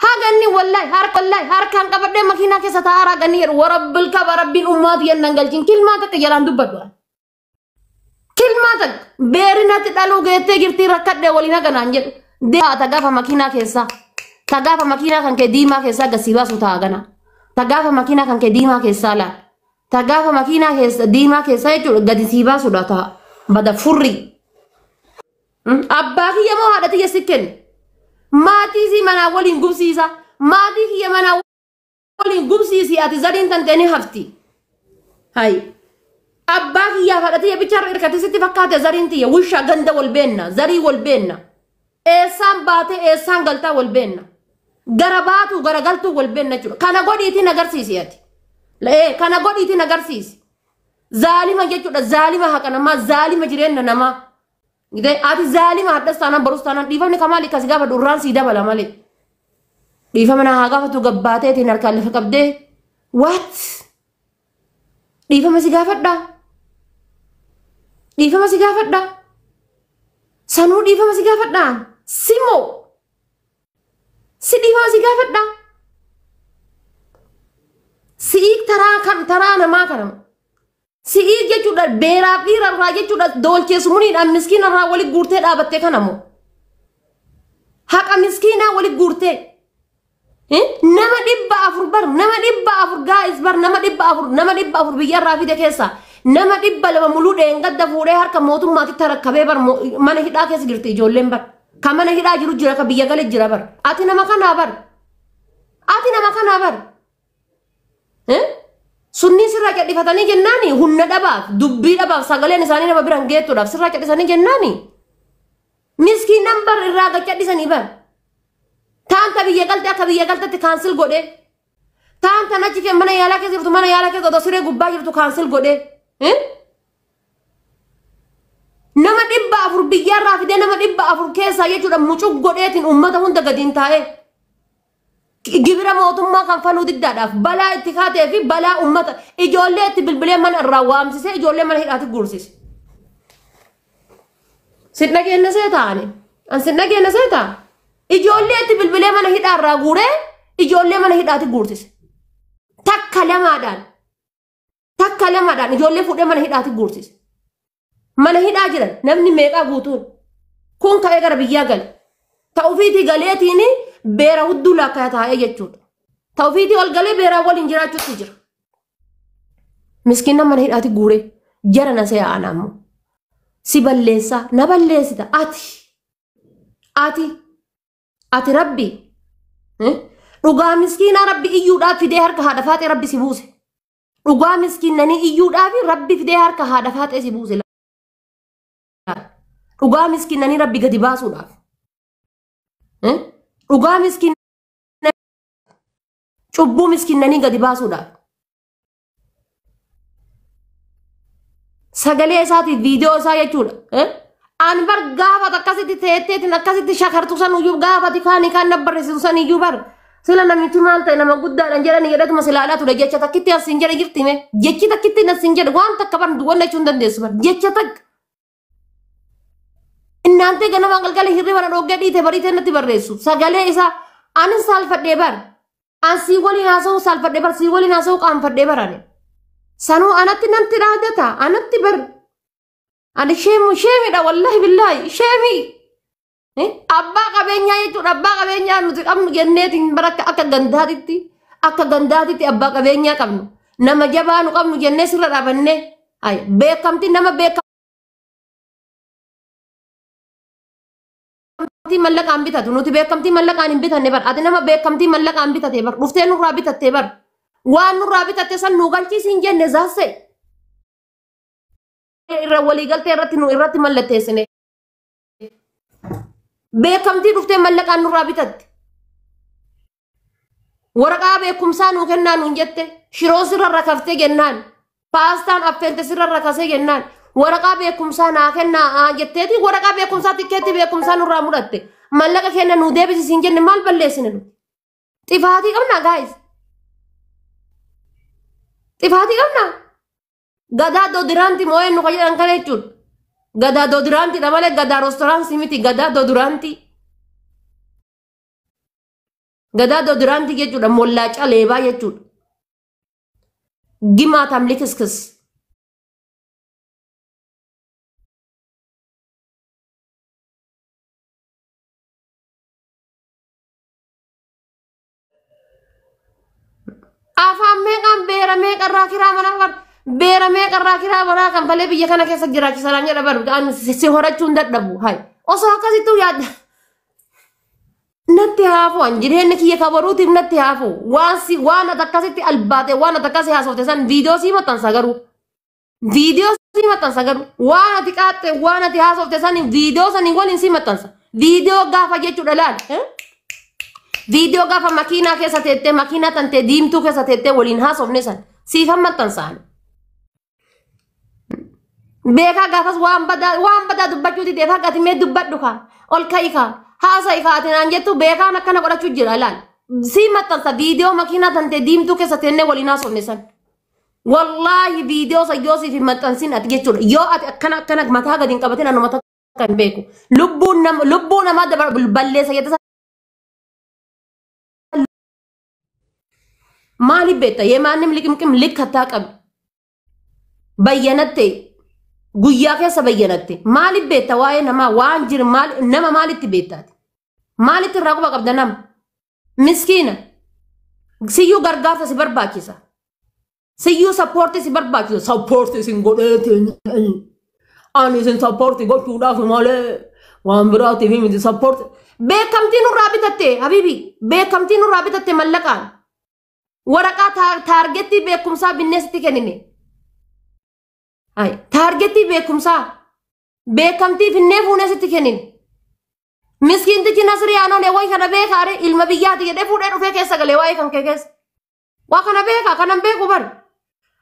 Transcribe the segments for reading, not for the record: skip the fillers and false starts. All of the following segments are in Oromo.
Haga inni wallahi harka wallahi harkaan qabadhee makiinaa keessa taa'aa haga inni jedhu warabbil kaba rabbiin ummaatu yennan galchin kilmaa takka jalaan dubbadhu. Kilmaa takka beerinatti dhaluu geettee jirtii rakkadhee waliin haga naan jedhu. Deemaa ta gaafa makiinaa keessaa ta gaafa makiinaa kan kee diimaa keessaa gasii baasu ta'a gana. Ta gaafa makiinaa kan kee diimaa keessaa laal. Ta gaafa makiinaa keessa diimaa keessaa jechuudha gadi sii baasuudha ta'a. Bada furrii. Abbaa kiyya moo haadha tiyya si kenne? Maatii sii manaa waliin gubsiisa. Maatii kiyya manaa waliin gubsiisi ati zariin tan ta'e ni hafti. Hayi. Abbaa kiyyaaf haadha tiyya bicharra hirkate sitti fakkaate zariin tiyya wushaa ganda wal beenna zarii wal beenna. Eessaan baatee eessaan galtaa wal beenna. Gara baatu gara galtuu wal beenna jechuudha. Kana godhiitiin agarsiisi ati. Kana godhiitiin agarsiisi. Zaalima jechuudha zaalima haqa namaa zaalima jireenya namaa. Ati zaalima hadhas taanaan barus taanaan dhiifamni kamaali kasi gaafa durraan sii dabala malee. Dhiifama na haa gaafatu gabbaateetiin harkaan lafa qabdee. What? Dhiifama si gaafadhaa? Dhiifama si gaafadhaa? Sanuu dhiifama si gaafadhaa? Simoo? Si dhiifama si gaafadhaa? Si'ii taraa kan taraa namaa kana. Si'ii jechuudha beeraaf dhiira irraa jechuudha doolcheessumuniidhaan miskiina irraa wali guurtee dhaabattee kana moo? Haqa miskiinaa wali guurtee. Nama 400 bar nama 400 gaa'is bar nama 400 nama 400 biyya irraa fide keessaa nama 200 muluu dheengadda fuudhee harka mootummaatti tarakkabee bar mana hidhaa keessa jirti ijoolleen bar. Ka mana hidhaa jiru jira ka biyya gale jira bar. Ati nama kanaa bar. Ati nama kanaa bar. Sunni sirraa cadhifatanii jennaani humna dhabaaf dubbii dhabaaf sagaleen isaanii nama biraan geettuudhaaf sirraa cadhisanii jennaani. Miskiinan bar irraa gad cadhisanii bar. Taanta biyya galte akka biyya galtetti cancel godhee. Taanta achi kee mana yaalaa keessa jirtu mana yaalaa keessa otoo siree gubbaa jirtu cancel godhee. Nama 400 biyyarraa fidee nama 400 keessaa jechuudha mucuq godheetiin uummata hunda gadiin taa'ee. Gibira mootummaa kanfaluu diddaadhaaf balaa itti kaatee fi balaa uummata ijoollee itti bilbilee mana irraa waamsisee ijoollee mana hidhaatti guursise. Sin dhageenya see taa'ani? An sin dhageenya see ta'a? Ijoollee itti bilbilee mana hidhaa irraa guuree ijoollee mana hidhaatti guursise. Takka lamaadhaan. Takka lamaadhaan ijoollee fuudhee mana hidhaatti guursise. Mana hidhaa jiran namni meeqaa guutuun kun ka'ee gara biyyaa gale. Ta'ufiitii galeetiin beera hudduu lakkaa taa'ee jechuudha. Ta'ufiitii ol galee beeraa waliin jiraachuutti jira. Miskiina mana hidhaatti guuree jara na se'a ammoo. Si balleessaa na balleessita ati. Ati. Ati rabbi. Dhugaa miskiinaa rabbi iyyuudhaaf fidee harka haadha faaxee rabbi si buuse. Dhugaa miskiinanii iyyuudhaaf rabbi fidee harka haadha faaxee si buuse. Dhugaa miskiinanii rabbi gadi baasuudhaaf. Dhugaa miskiinanii cubbuu miskiinanii gadi baasuudhaaf. Sagalee isaatiif viidiyoo isaa jechuudha. An bar gaafa akkasitti teetteetiin akkasitti shakartu san iyyuu gaafati kaanii kan na barreessitu san iyyuu bar. Sila namichi maal ta'e nama guddaadhaan jedhanii jedhatuma silaalaa ture jecha takkitti as hin jedhe jirti mee jechi takkitti as hin jedhe waan takka bar wanna jechuu hin dandeessu bar jecha takka. Innaantee ganama galgala hirriba na dhoggee dhiite bariitee natti barreessu sagalee isaa anis saalfadhee bar an sii waliin haasa'uu saalfadhee bar sii waliin haasa'uu qaanfadhee bar ani. Sanuu anatti nanti dhaadata anatti bar. Ani sheemu sheemidha wallahi billahi sheemii. Abbaa qabeenyaa jechuudha abbaa qabeenyaa nuti qabnu jenneetiin bara akka gandaatitti akka gandaatitti abbaa qabeenyaa qabnu nama jabaa nu qabnu jennee sirra dhaabannee beekamtii nama beekamtii mallaqaan bitatu nuti beekamtii mallaqaan hin bitanne bar ati nama beekamtii mallaqaan bitate bar dhuftee nurraa bitattee bar waan nurraa bitatte san nu galchiisiin jenne zaasse irra waliigaltee irratti nu irratti mallatteessine. Beekamtii dhuftee mallaqaan nurraa bitatte. Waraqaa beekumsaa nuu kennaa nuun jette shiroo sirra rakaftee jennaan paastaan affeelte sirra rakasee jennaan waraqaa beekumsaa naa kennaa jetteeti waraqaa beekumsaa tikkeetti beekumsaa nurraa mudhatte mallaqa kenna nuu deebisisin jenne maal balleessine nuti. Xifaatii qabnaa gaayis. Xifaatii qabnaa. Gadaa doodiraanti moo'ee nu jedhan kana jechuudha. Gadaa doodiraantiidha malee gadaa roostoraansii miti gadaa doodiraantii. Gadaa doodiraantii jechuudha mollaaca leebaa jechuudha. Gimaatam likiskis. Afaan meeqaan beera meeqarraa kiraa manaa bar beera meeqarraa kiraa manaa kan falee biyya kana keessa jiraachisan jedha bar si horachuun dadhabu hay osoo akkasittuu yaadda. Natti haafu an jireenya kiyya kabaruutiif natti haafu waan si waan ati akkasitti albaate waan ati akkasi haasofte san viidiyoo sii maxxansa garuu viidiyoo sii maxxansa garuu waan ati qaaxxe waan ati haasofte san viidiyoo sanii waliin sii maxxansa viidiyoo gaafa jechuudha laal. Viidiyoo gaafa makiinaa keessa teettee makiinaa tantee diimtuu keessa teettee waliin haasofne san siifan maxxansaan. Beekaa gaafas waan badaa dubbachuu didee haqa ati mee dubbadhu kaa ol ka'i kaa haasa'i kaa ati naan jettu beekaan akkana godhachuu jira laal. Sii maxxansa viidiyoo makiinaa tantee diimtuu keessa teennee waliin haasofne san. Wallaahi viidiyoo san yoo siif hin maxxansin ati jechuudha yoo ati akkana akkana mataa gadi hin qabatin anuma takka hin beeku. Lubbuu namaa balleessa jette. Maaliif beekta yeemaannim liqimqim likkataa qabdi bayyanatte guyyaa keessa bayyanatte maaliif beekta waa'ee namaa waan jiru nama maalitti beektaati maalitti irraa quba qabda nama miskiina siyyuu gargaarsa si barbaachisa siyyuu sappoortii si barbaachisa sappoortii sin godheetiin ani isin sappoortii gochuudhaaf malee waan biraatiif miti sappoortii beekamtii nurraa bitatte habiibi beekamtii nurraa bitatte mallaqaan. Waraqaa taargetii beekumsaa binneesitti kennine. Taargetii beekumsaa beekamtii finnee fuuneesitti kennine. Miskiintichi Nasrii Aanolee wayi kana beekaare ilma biyyaati jedhee fuudhee dhufee keessa galee waa'ee kan kee keessa. Waa kana beekaa kanan beeku bar.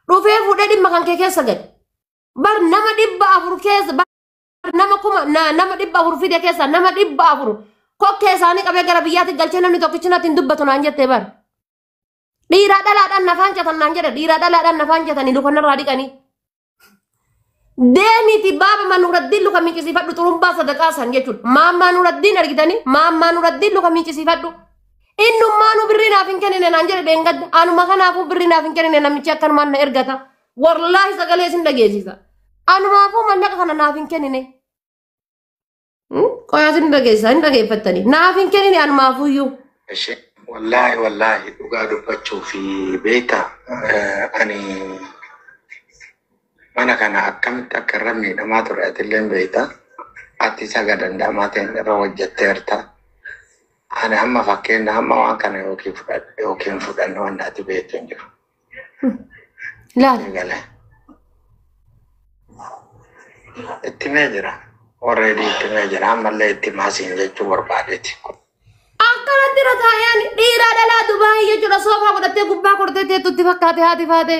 Dhufee fuudhee dhimma kan kee keessa gale. Bar nama 400 keessa bar nama kuma nama 400 fide keessa nama 400 kokkee isaanii qabee gara biyyaatti galchee namni tokkichi natti hin dubbatu naan jettee bar. Dhiiraa dhalaadhaan nafaan catan naan jedha dhiiraa dhalaadhaan nafaan catanii lukanarraa dhiqanii. Deemiti baaba manuraddiin luka miiccisiifadhu xurumbaa sadaqaa san jechuudha. Maammaa nuraddiin argitanii maammaa nuraddiin luka miiccisiifadhu. Innummaanuu birrii naaf hin kennine naan jedhe dheengadda anuma kanaafuu birrii naaf hin kennine namichi akkanumaan na ergata. Wallaahi sagalee isin dhageessisa. Anumaafuu mallaqa kana naaf hin kennine. Qoyaa isin dhageessisa hin dhageeffattanii naaf hin kennine anumaafuyyuu. Wallaahi wallaahi dhugaa dubbachuu fi beekta ani mana kana akkamitti akka irra miidhamaa ture atillee beekta ati saga danda'amaa ta'een irra hojjetteerta ani amma fakkeenya amma waan kana yookiin fudhannu waan ati beektu hin jiru. Laal. Itti mee jira already itti mee jira ammallee itti maasiin jechuu barbaadeeti. Akkanatti irra taa'een dhiiraa dhalaa Dubaayii jechuudha soofaa godhattee gubbaa kortee teettutti fakkaate haati faate.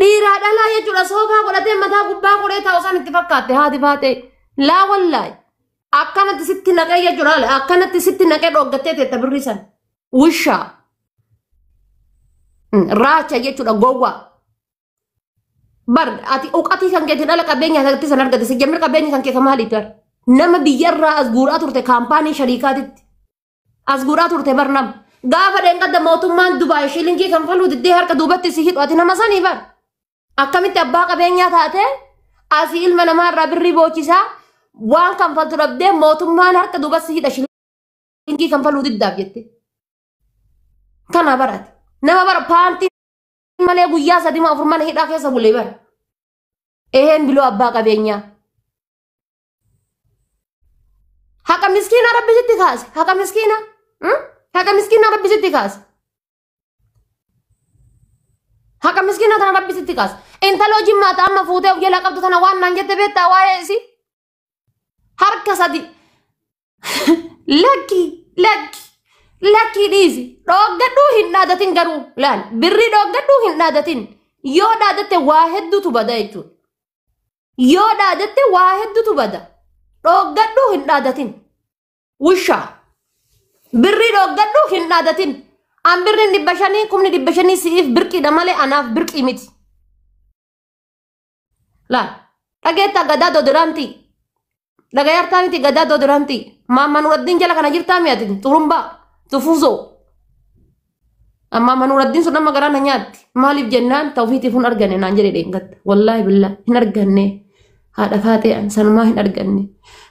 Dhiiraa dhalaa jechuudha soofaa godhattee mataa gubbaa koree taa'u san itti fakkaate haati faate. Laa wallaahi akkanatti sitti naqee jechuudha akkanatti sitti naqee dhooggattee teetta birrii san. Wishaa raacha jechuudha gowwaa. Bar ati uqatii kan keetiin dhala qabeenya irratti san argate si jammir qabeenya kan kee maaliif bar. Nama biyyarraa as guuraa turte kaampaanii shariikaatitti as guuraa turte bar nama gaafa dheengadda mootummaan Dubaay shilingii kan faluu diddee harka duubatti si hidhu ati nama sanii bar akkamitti abbaa qabeenyaa taate asii ilma namaarraa birrii boochisaa waan kan faltu dhabdee mootummaan harka duubatti si hidha shilingii kan faluu diddaaf jette. Kana barate nama bara paantii malee guyyaa 3 4 mana hidhaa keessa bulee bara eheen biloo abbaa qabeenyaa. Haqa miskiina rabbi sitti kaase. Haqa miskiina. Haqa miskiina rabbi sitti kaase. Haqa miskiina tana rabbi sitti kaase. Intaloo jimmaata amma fuutee of jalaa qabdu tana waan naan jette beektaa waa'ee isii. Harka sadi. Lakki lakki lakki dhiisi. Dhooggadhuu hin dhaadatin garuu laal birrii dhooggadhuu hin dhaadatin. Yoo dhaadatte waa hedduutu bada jechuudha. Yoo dhaadatte waa hedduutu bada. Dhooggadhuu hin dhaadatin. Wishaa. Birrii dhooggadhuu hin dhaadatin. An birriin 500 kumni 500 si'iif birqiidha malee anaaf birqii miti. Laal dhageetta gadaa dodiraantii. Dhagayaartaa miti gadaa doodiraanti. Maamma Nuraddiin jala kana jirtaa mi'ati xurumbaa tufuusoo. Amma Nuraddiin sun amma garaa na nyaatti. Maaliif jennaan tawfiitiif hin arganne naan jedhe dheengatta. Wallaahi billaa hin arganne. Haadha faatee sanumaa hin arganne.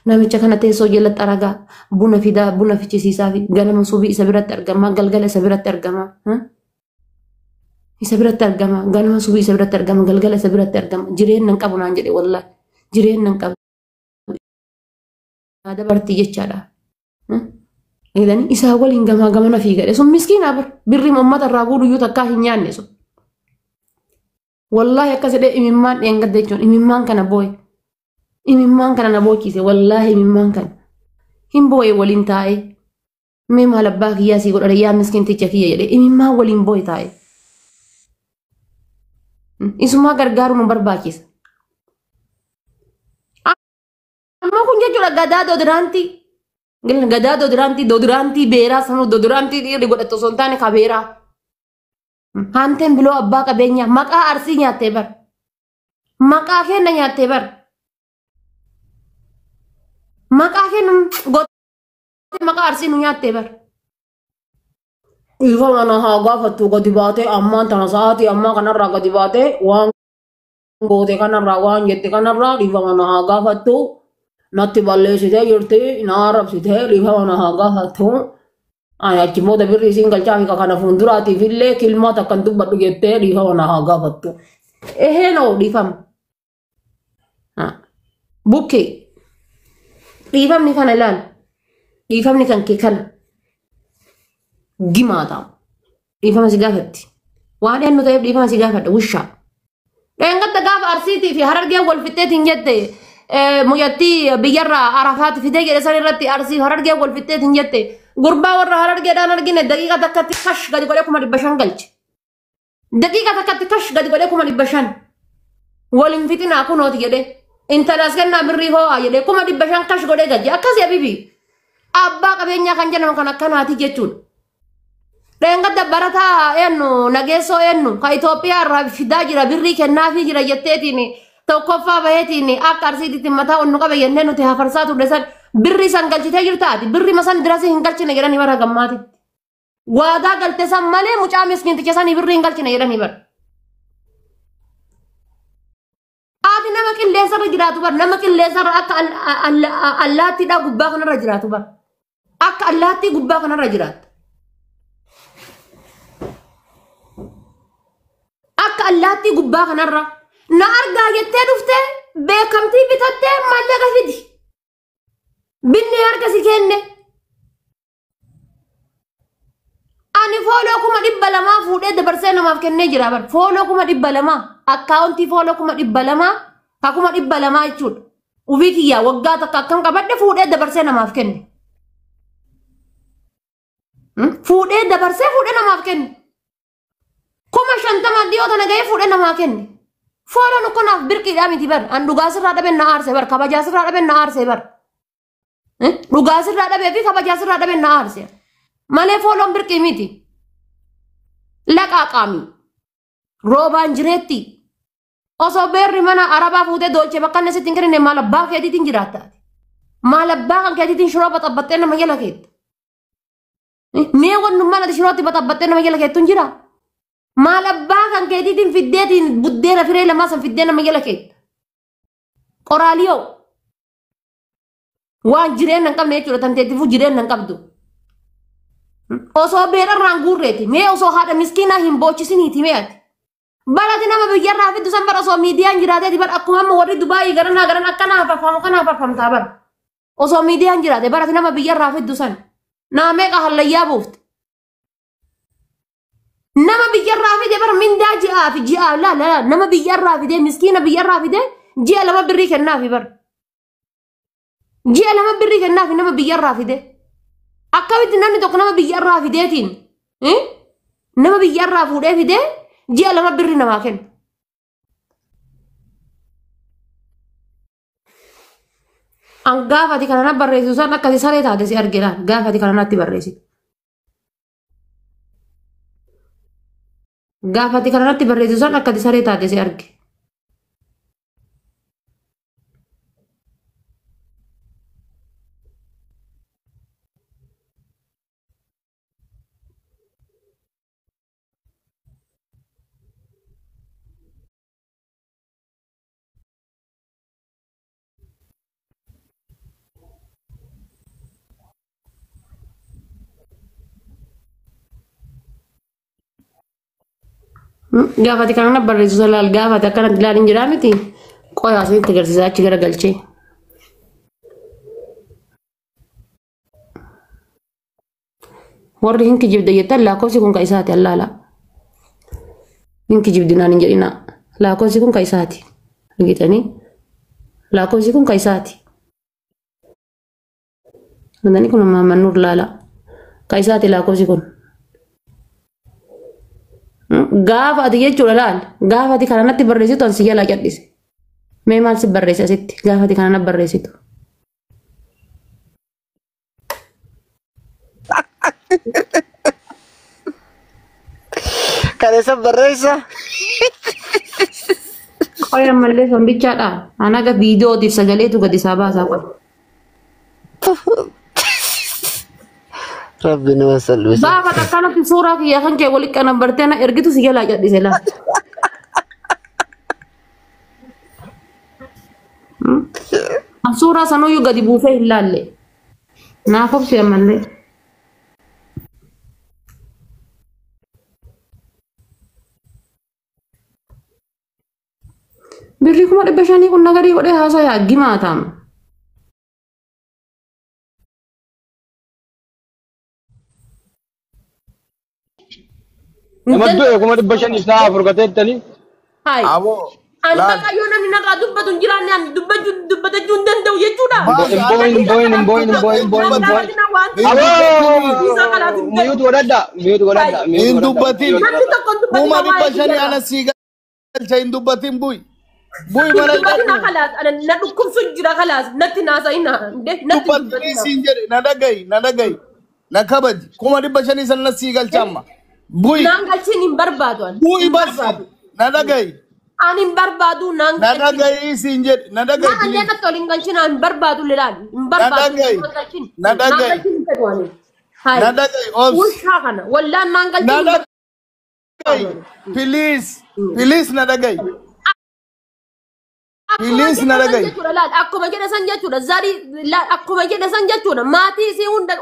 Namicha kana teessoo jalatti aragaa buna fidaa buna fichisiisaa fi ganama subii isa biratti argama galgala isa biratti argama. Isa biratti argama ganama subii isa biratti argama galgala isa biratti argama jireenya hin qabu naan jedhe wallaahi jireenya hin qabu. Dabartii jechaadha. Eeganii isaa waliin gamaa gamana fiigadhe sun miskiinaa bar birri uummata irraa guutuyyuu takkaa hin nyaanne sun. Wallaahi akkas jedhee imimmaan dheengadda jechuun imimmaan kana boo'e. Imimmaan kana na boochise wallaahi imimmaan kana. Hin boo'e waliin taa'ee. Mee maal abbaa kiyyaa sii godhadhe yaa miskiinticha kiyya jedhee imimmaan waliin boo'e taa'ee. Isumaa gargaaruu nu barbaachisa. Amma kun jechuudha gadaa doodiraantii. Gadaa doodiraantii doodiraantii beeraa sanuu doodiraantii dhiirri godhattu osoo hin taane kabeeraa. Haanteen biloo abbaa qabeenyaa maqaa arsii nyaattee bar. Maqaa kenna nyaattee bar. Maqaa kenna gootee maqaa arsii nu nyaattee bar. Dhiifama na haa gaafattu gadi baatee ammaan tana sa'aatii ammaa kanarraa gadi baatee waan goote kanarraa waan jette kanarraa dhiifama na haa gaafattu. Natti balleessitee jirti na arrabsitee dhiifama na haa gaafattu. Ani achi booda birri isiin galchaa fi kana fuulduraatiif illee kilmaa takkan dubbadhu jettee dhiifama na haa gaafattu. Eheenoo dhiifama. Bukkee dhiifamni kana ilaali. Dhiifamni kan kee kana. Gimaa ta'a. Dhiifama si gaafatti. Waan eenyu ta'eef dhiifama si gaafadha wishaa. Dheengadda gaafa arsiitii fi harargee wal fixxeetiin jette mucattii biyyarraa arafaati fidee jedhe san irratti arsii harargee wal fixxeetiin jette gurbaa warra harargeedhaan argine daqiiqa takkatti kash gadi godhee 500,000 galche. Daqiiqa takkatti kash gadi godhee 500,000. Waliin fixinaa kunooti jedhee intala as kennaa birrii hoo'aa jedhee 500,000 kash godhee galche akkasii abibi. Abbaa qabeenyaa kan jedhamu kan akkanaati jechuudha. Dheengadda barataa eenyu nageessoo eenyu ka Itoophiyaa irraa fidaa jira birrii kennaafii jira jetteetiin tokkoffaa baheetiin akka arsiitiitti mataa onnu qabe jennee nuti hafarsaa turre san birrii san galchitee jirtaati birrii masan dirasii hin galchine jedhanii bara gammaatitti. Waadaa galte san malee mucaa miskiinticha sanii birrii hin galchine jedhanii bara. Ati nama qilleensarra jiraatu bara nama qilleensarra akka allaattiidhaa gubbaa kanarra jiraatu bara. Akka allaattii gubbaa kanarra jiraatu. Akka allaattii gubbaa kanarra na argaa jettee dhuftee beekamtii bitattee maallaqa fidi. Binni harka si kenne. Ani fooloo 200,000 fuudhee dabarsee namaaf kennee jira bar. Fooloo 200,000 akkaawuntii fooloo 200,000 ka 200,000 jechuudha. Ufii kiyyaa waggaa takka akkam qabadhe fuudhee dabarsee namaaf kenne. Fuudhee dabarsee fuudhee namaaf kenne. 50,000 dhiyoo tana gahee fuudhee namaa kenne. Fooloon kunaaf birqiidhaa miti bar. An dhugaa sirraa dhabeen na aarse bar. Kabajaa sirraa dhabeen na aarse bar. Dhugaa sirraa dhabee fi kabajaa sirraa dhabeen na aarse. Malee fooloon birqii miti. Laqaa qaami. Roobaan jireetti. Osoo beerri mana arabaa fuutee dolchee bakka inni sitti hin kennine maal abbaa keetiitiin jiraatta. Maal abbaa kan keetiitiin shiroo baxabbattee nama jala keetta. Mee wannummaan ati shirootti baxabbattee nama jala keettu hin jiraa? Maal abbaa kan keetiitiin fiddeetiin buddeena firee lamaa san fiddee nama jala keetta. Qoraaliyoo. Waan jireenya hin qabne jechuudha tanteettifuu jireenya hin qabdu. Osoo beerarraan guurreeti mee osoo haadha miskiinaa hin boochisiniiti mee ati. Barati nama biyyarraa fiddu san bara osoo miidiyaan jiraateeti bara akkuma amma warri Dubaayii garanaa garan akkana hafarfamu kana hafarfamtaa bara. Osoo miidiyaan jiraate barati nama biyyarraa fiddu san. Nama meeqa hallayyaa buufte. Nama biyyarraa fide bara mindaa ji'aa fi ji'aa laa laa nama biyyarraa fide miskiina biyyarraa fide ji'a 2 birrii kennaafi bara. Ji'a 2 birrii kennaafi nama biyyarraa fide. Akkamitti namni tokko nama biyyarraa fideetiin nama biyyarraa fuudhee fidee ji'a 2 birrii namaa kenna. An gaafati kana na barreessisu san akkasi saree taate si argina gaafati kana natti barreessitu. Gaafati kana natti barreessisu san akkasi saree taate si arge. Gaafate kana barreessu laal gaafate akkanatti ilaal hin jiraa miti. Qoyaa asinitti agarsiisaa achi garagalchee. Warri hin kijibde jettan lakkoofsi kun ka isaati allaala. Hin kijibdinaan hin jedhina. Lakkoofsi kun ka isaati. Argitanii? Lakkoofsi kun ka isaati. Argitanii kun Maamman laala. Ka isaati lakkoofsi kun. Gaafa ati jechuudha laal. Gaafa ati kana natti barreessitu ansi jalaa cadhise. Mee maal si barreesse asitti? Gaafa ati kana natti barreessitu. Kan isa barreessa. Qoya ammallee sombichaadha. Anaga viidiyootiif sagaleetu gadi isaa baasaa qola. Rabbi nama salphisa. Gaafa akkanatti suuraa kiyya kan kee walitti qanabbartee na ergitu si jalaa cadhise laal. An suuraa sanuyyuu gadi buufee hin laalle. Naaf obsi ammallee. Birrii 500,000 kun nagarii godhee haasaa gimaa taama. Nama du'e 500,000 isaa afur gateettanii. Hai. Aboo Ani laal. bakka yoo namni narraa dubbatu hin jiraanne ani dubbachuu hin danda'u jechuudha. Hin booyin hin booyin hin booyin hin booyin hin booyin hin booyin. Aboo miyuutu godhadha miyuutu godhadha miyuutu Hin godhadha. dubbatin. Namni tokko hin dubbatin Kuma waa'ee 500 kiyya ana sii galcha hin dubbatin bu'i. Bu'i Hin mana dubbatin hidhadhu. kalaas ana na dhukkubsu jira kalaas natti naasa'ina natti Dubbatinii dubbatina. siin jedhe na dhagayi na dhagayi na kabaji. 500,000 sana sii galcha amma. Bu'i Naan galchiin hin barbaadu ani. bu'i Hin bas barbaadu. na dhagayi Ani hin barbaadu naan na galchiin. dhagayi siin jedhe na dhagayi Naan illee please. natti ol hin galchin ani hin barbaadu lilaan hin Na barbaadu dhagayi naan galchin. na Naan dhagayi galchin hin fedhu ani. Hai. na dhagayi obsi. Ushaa kana wallaan naan Na galchin hin dhagayi barbaadu. please please na dhagayi Akkuma please na jedhe san dhagayi. jechuudha laal akkuma jedhe san jechuudha zarii laal akkuma jedhe san jechuudha maatii isii hunda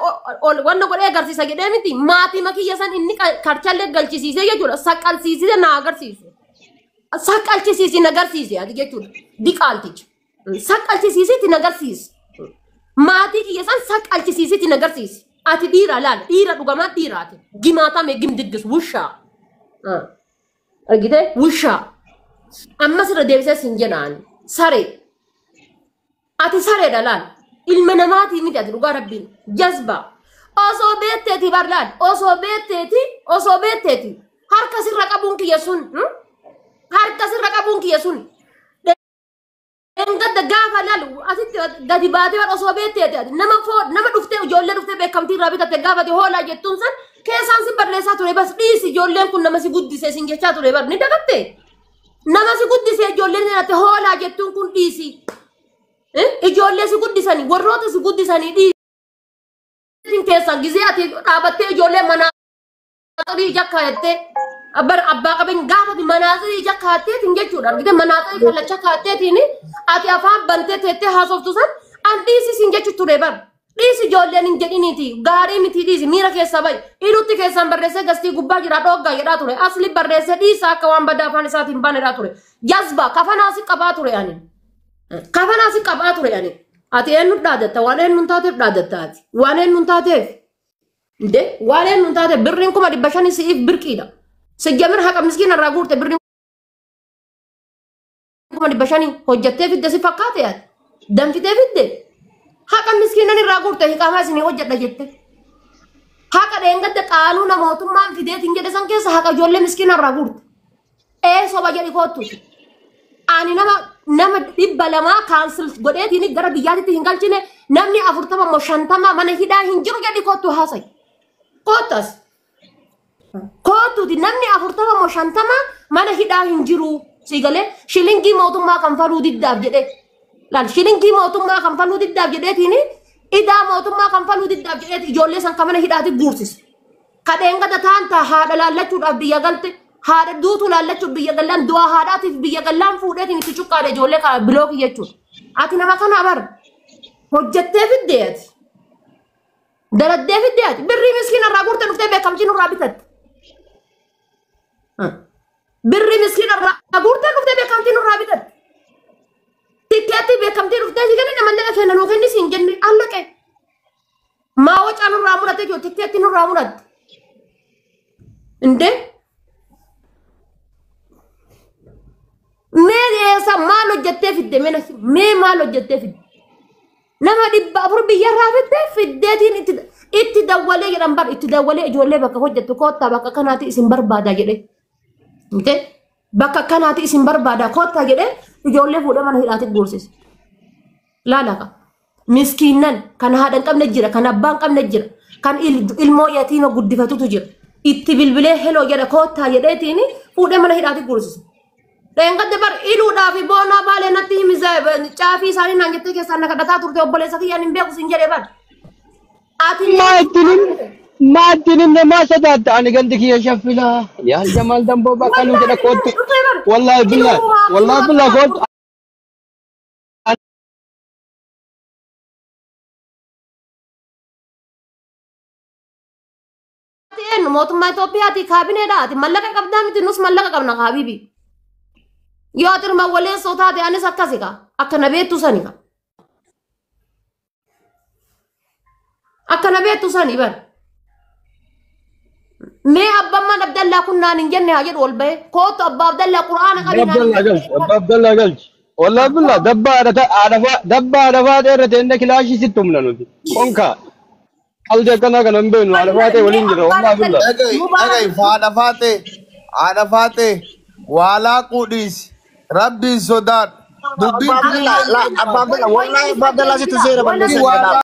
ol wanna godhee agarsiisa jedhee miti maatii makiyya san inni karchallee galchisiisee jechuudha saqqalsiisee na agarsiise. Saqqalchisiisi na agarsiise ati jechuudha diqaalticha. Saqqalchisiisitti na agarsiise. Maatii kiyya san saqqalchisiisitti na agarsiise. Ati dhiira laal dhiira dhugamaa dhiiraati. Gimaatame gimdigis wushaa. Argitee wushaa. Ammas irra deebisee sin jedhaan saree. Ati sareedha laal. Ilma namaatii miti ati dhugaa rabbiin. Jazba. Osoo beekteeti bar laal. Osoo beekteeti osoo beekteeti. Harka sirra qabuun kiyya sun. Harka sirra qabuun kiyya sun. Engadda gaafa laal asitti gadi baatee bar osoo beekteeti ati nama foo nama dhuftee ijoollee dhuftee beekamtii irraa bitatte gaafate hoolaa jettuun san keessaan si barreessaa ture bas dhiisi ijoolleen kun nama si guddise sin jechaa ture bar ni dagatte. Nama si guddise ijoolleen sanatti hoolaa jettuun kun dhiisi. Ijoollee si guddisanii warroota si guddisanii dhiisi. Keessaan gizee ati dhaabattee ijoollee manaa xurii ija kaayattee abbaa qabeenya gaafati manaaxirii ija kaatteetiin jechuudha. Argite manaaxirii kallacha kaatteetiin ati afaan bantee teettee haasoftu san an dhiisi siin jechu ture bar. Dhiisi ijoolleen hin jedhiniiti gaarii miti dhiisi miira keessa bahi. Ilutti keessaan barreessee gastii gubbaa jira dhooggaa jedhaa ture. Asli barreessee dhiisa akka waan badaa afaan isaatiin baanedhaa ture. Jazba kafanaa si qabaa ture ani. Kafanaa si qabaa ture ani. Ati eenyu dhaadatta waan eenyu taateef dhaadatta ati. Waan eenyu taateef. Inde waan eenyu taateef birriin 500,000 si'iif birqiidha. Sijjamir haqa miskiina irraa guurte birriin 500,000 hojjattee fidde si fakkaate ati. Danfitee fidde. Haqa miskiinan irraa guurte hiqaamaa isinii hojjedha jette. Haqa dheengadda qaanuuna mootummaan fideetiin jedhe san keessa haqa ijoollee miskiina irraa guurte. Ee soba jedhi koottu. Ani nama 200 kaansil godheetiin gara biyyaatitti hin galchine namni 40 moo 50 mana hidhaa hin jiru jedhi koottu haasayi. Koottas. Koottuuti namni 40 moo 50 mana hidhaa hin jiru. Siigalee shilingii mootummaa kan faluu diddaaf jedhee. Laal shilingii mootummaa kan faluu diddaaf jedheetiin idaa mootummaa kan faluu diddaaf jedheeti ijoollee san kan mana hidhaati guursise. Kadheen gada taanta haadha laallachuudhaaf biyya galte haadha duutu laallachuuf biyya gallaan du'aa haadhaatiif biyya gallaan fuudheetiin itti cuqqaadhe ijoollee kana bilookii jechuudha. Ati nama kana bar hojjettee fiddee ati. Daladdee fiddee ati birrii miskiina irraa guurte dhuftee beekamtii nurraa bitatte. Birri miskiina irraa guurtee dhuftee beekamtii nurraa bitatte. Tikkeetti beekamtii dhuftee si kennine mallaqa keenya nuu kenni siin jenne allaqe. Maa wacaa nurraa muratte jiru tikkeetti nurraa muratte. Indee mee eessa maal hojjettee fidde mee maal hojjettee fidde? Nama 400 biyyarraa fidde fiddeetiin itti dawwalee jedhan bar itti dawwalee ijoollee bakka hojjettu koottaa bakka kanaati isin barbaada jedhe. Mite bakka kanaati isin barbaada koottaa jedhe ijoollee fuudhee mana hidhaatti guursise. Laalaka miskiinnan kan haadha hin qabne jira kan abbaa hin qabne jira kan ilmoo yatiima guddifatutu jira. Itti bilbilee heloo jedhe koottaa jedheetiin fuudhee mana hidhaatti guursise. Dheengadde bar iluudhaa fi boonaa baalee natti himi caafii isaanii naan jettee keessaan na kadhataa turte obboleessa kiyyaan hin beeku siin jedhe bar. Ati Maa ittiin himne maa sodaatta ani gandi kiyya shaffilaa yaa Jamaal Damboo bakka nu jedha koottu wallaahi billaahi wallaahi billaahi koottu. Eenyu mootummaa Itoophiyaati kaabineedha ati mallaqa qabdaa miti nus mallaqa qabna haabibi. Yoo ati hirma waleessoo taate anis akkasi ka akka na beektu sani ka. Akka na beektu sani bar. Mee abbammaan Abdallaa kun naan hin jenne haa jedhu ol bahee kootu abbaa Abdallaa quraana qabi naan hin Abdallaa jenne. galchi abbaa Abdallaa galchi wallaahi billaahi dabbaa haadha faatee irra teenne kilaashii sitti humna nuti konkaa qaldi akkanaa kana hin beeknu haadha faatee waliin jira wallaahi billaahi. Dhaga'i dhaga'i haadha faatee waalaa quudhiisi rabbiin sodaadhu dubbiin Abbaa Abdallaa, la, Abbaa Abdallaa, wallahi Abbaa Abdallaa sitti seera balleessa waalaa jedha.